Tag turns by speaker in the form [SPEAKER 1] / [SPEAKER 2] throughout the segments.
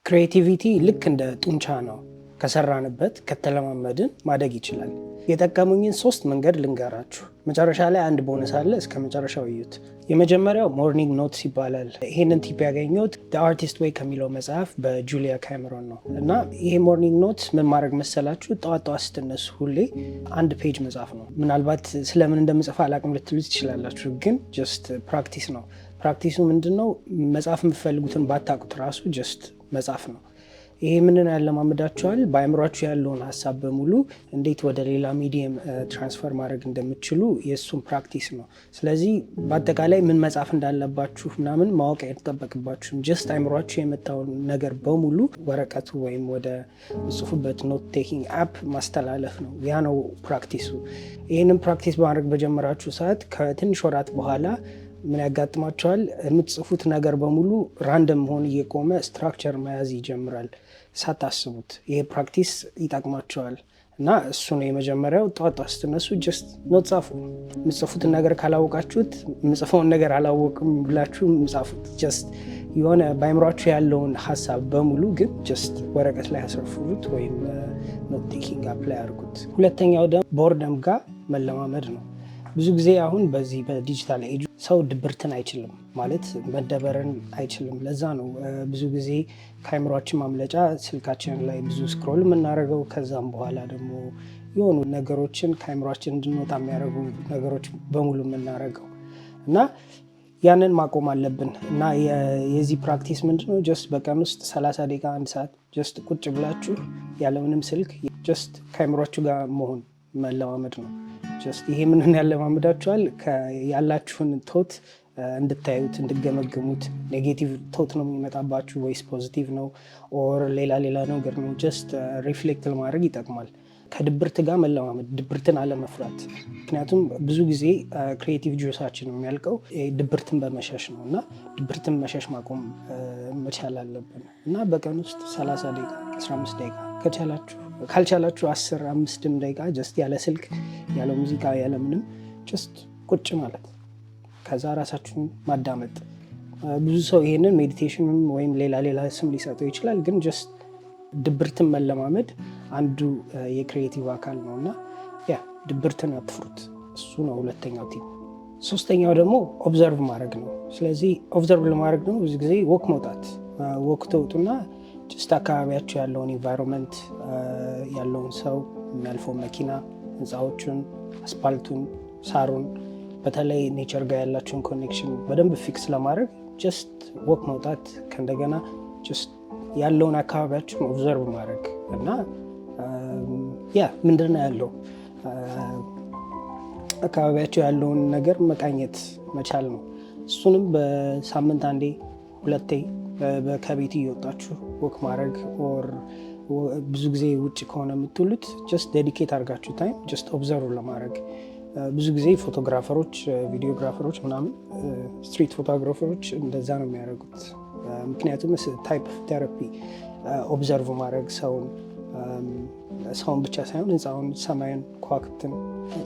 [SPEAKER 1] Creativity ልክ እንደ ጡንቻ ነው። ከሰራንበት፣ ከተለማመድን ማደግ ይችላል። የጠቀሙኝን ሶስት መንገድ ልንገራችሁ። መጨረሻ ላይ አንድ ቦነስ አለ። እስከ መጨረሻው እዩት። የመጀመሪያው morning notes ይባላል። ይሄንን tip ያገኘሁት The Artist's Way ከሚለው መጽሐፍ በጁሊያ ካሜሮን ነው። እና ይሄ morning notes ምን ማድረግ መሰላችሁ? ጠዋት ጠዋት ስትነሱ ሁሌ አንድ page መጻፍ ነው። ምናልባት ስለምን እንደምጽፍ አላቅም ልትሉ ትችላላችሁ፣ ግን just practice ነው። Practice ኡ ምንድን ነው? መጻፍ የምትፈልጉትን ባታውቁት ራሱ just መጻፍ ነው። ይሄ ምንን ያለማምዳችኋል? በአእምሯችሁ ያለውን ሀሳብ በሙሉ እንዴት ወደ ሌላ medium transfer ማድረግ እንደምትችሉ የእሱን practice ነው። ስለዚህ በአጠቃላይ ምን መጻፍ እንዳለባችሁ ምናምን ማወቅ አይጠበቅባችሁም። Just አእምሯችሁ የመጣውን ነገር በሙሉ ወረቀቱ ወይም ወደ ምትጽፉበት note taking app ማስተላለፍ ነው። ያ ነው practice ኡ። ይህንን practice ማድረግ በጀመራችሁ ሰዓት ከትንሽ ወራት በኋላ ምን ያጋጥማችኋል? የምትጽፉት ነገር በሙሉ random መሆን እየቆመ structure መያዝ ይጀምራል ሳታስቡት። ይሄ practice ይጠቅማችኋል እና እሱ ነው የመጀመሪያው። ጠዋት ጠዋት ስትነሱ just note ጻፉ። የምትጽፉትን ነገር ካላወቃችሁት የምጽፈውን ነገር አላወቅም ብላችሁ ጻፉት። Just የሆነ በአይምሯችሁ ያለውን ሀሳብ በሙሉ ግን just ወረቀት ላይ አስፍሩት ወይም note taking app ላይ አድርጉት። ሁለተኛው ደግሞ boredom ጋር መለማመድ ነው። ብዙ ጊዜ አሁን በዚህ በ digital age ሰው ድብርትን አይችልም፣ ማለት መደበርን አይችልም። ለዛ ነው ብዙ ጊዜ ከአይምሯችን ማምለጫ ስልካችን ላይ ብዙ scroll የምናደርገው። ከዛም በኋላ ደግሞ የሆኑ ነገሮችን ከአይምሯችን እንድንወጣ የሚያደርጉ ነገሮች በሙሉ የምናደርገው። እና ያንን ማቆም አለብን። እና የዚህ practice ምንድነው? Just በቀን ውስጥ 30 ደቂቃ፣ አንድ ሰዓት just ቁጭ ብላችሁ ያለምንም ስልክ just ከአይምሯችሁ ጋር መሆን መለማመድ ነው። Just ይሄ ምንን ያለማምዳችኋል? ያላችሁን thought እንድታዩት፣ እንድትገመግሙት። Negative thought ነው የሚመጣባችሁ ወይስ positive ነው or ሌላ ሌላ ነገር ነው? Just reflect ለማድረግ ይጠቅማል። ከድብርት ጋር መለማመድ፣ ድብርትን አለመፍራት። ምክንያቱም ብዙ ጊዜ creative juice ኣችን የሚያልቀው ድብርትን በመሸሽ ነው። እና ድብርትን መሸሽ ማቆም መቻል አለብን። እና በቀን ውስጥ 30 ደቂቃ፣ 15 ደቂቃ ከቻላችሁ፣ ካልቻላችሁ 10 5ም ደቂቃ just ያለ ስልክ፣ ያለ ሙዚቃ፣ ያለ ምንም just ቁጭ ማለት፣ ከዛ ራሳችሁን ማዳመጥ። ብዙ ሰው ይሄንን meditation ወይም ሌላ ሌላ ስም ሊሰጠው ይችላል፣ ግን just ድብርትን መለማመድ አንዱ የ creative አካል ነው። እና yeah፣ ድብርትን አትፍሩት። እሱ ነው ሁለተኛው tip። ሶስተኛው ደግሞ observe ማድረግ ነው። ስለዚህ observe ለማድረግ ደግሞ ብዙ ጊዜ walk መውጣት። Walk ትወጡና just አካባቢያችሁ ያለውን environment፣ ያለውን ሰው፣ የሚያልፈውን መኪና፣ ህንፃዎቹን፣ አስፓልቱን፣ ሳሩን፣ በተለይ nature ጋር ያላችሁን connection በደንብ fix ለማድረግ just walk መውጣት፣ ከእንደገና just ያለውን አካባቢያችሁን observe ማድረግ። እና yeah፣ ምንድን ነው ያለው፣ አካባቢያችሁ ያለውን ነገር መቃኘት መቻል ነው። እሱንም በሳምንት አንዴ ሁለቴ ከቤት እየወጣችሁ walk ማድረግ or ብዙ ጊዜ ውጭ ከሆነ የምትውሉት just dedicate አድርጋችሁ time just observe ለማድረግ። ብዙ ጊዜ photographer ኦች፣ videographer ኦች ምናምን፣ street photographer ኦች እንደዛ ነው የሚያደርጉት። ምክንያቱም type of therapy observe ማድረግ ሰውን፣ ሰውን ብቻ ሳይሆን ህንፃውን፣ ሰማዩን፣ ከዋክብትን፣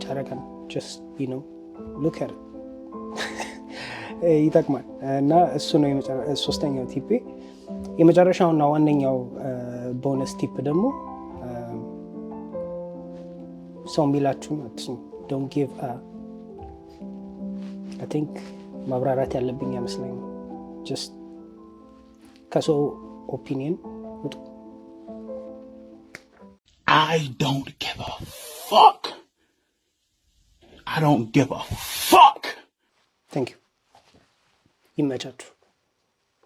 [SPEAKER 1] ጨረቃን just look ይጠቅማል። እና እሱ ነው ሶስተኛው tip ኤ። የመጨረሻውና ዋነኛው bonus tip ደግሞ ሰው የሚላችሁን አትስሙ። Don't give a I think ማብራራት ያለብኝ አይመስለኝም። Just ከሰው opinion ውጡ።
[SPEAKER 2] I don't give a fuck. I don't give a fuck.
[SPEAKER 1] Thank you። ይመቻችሁ።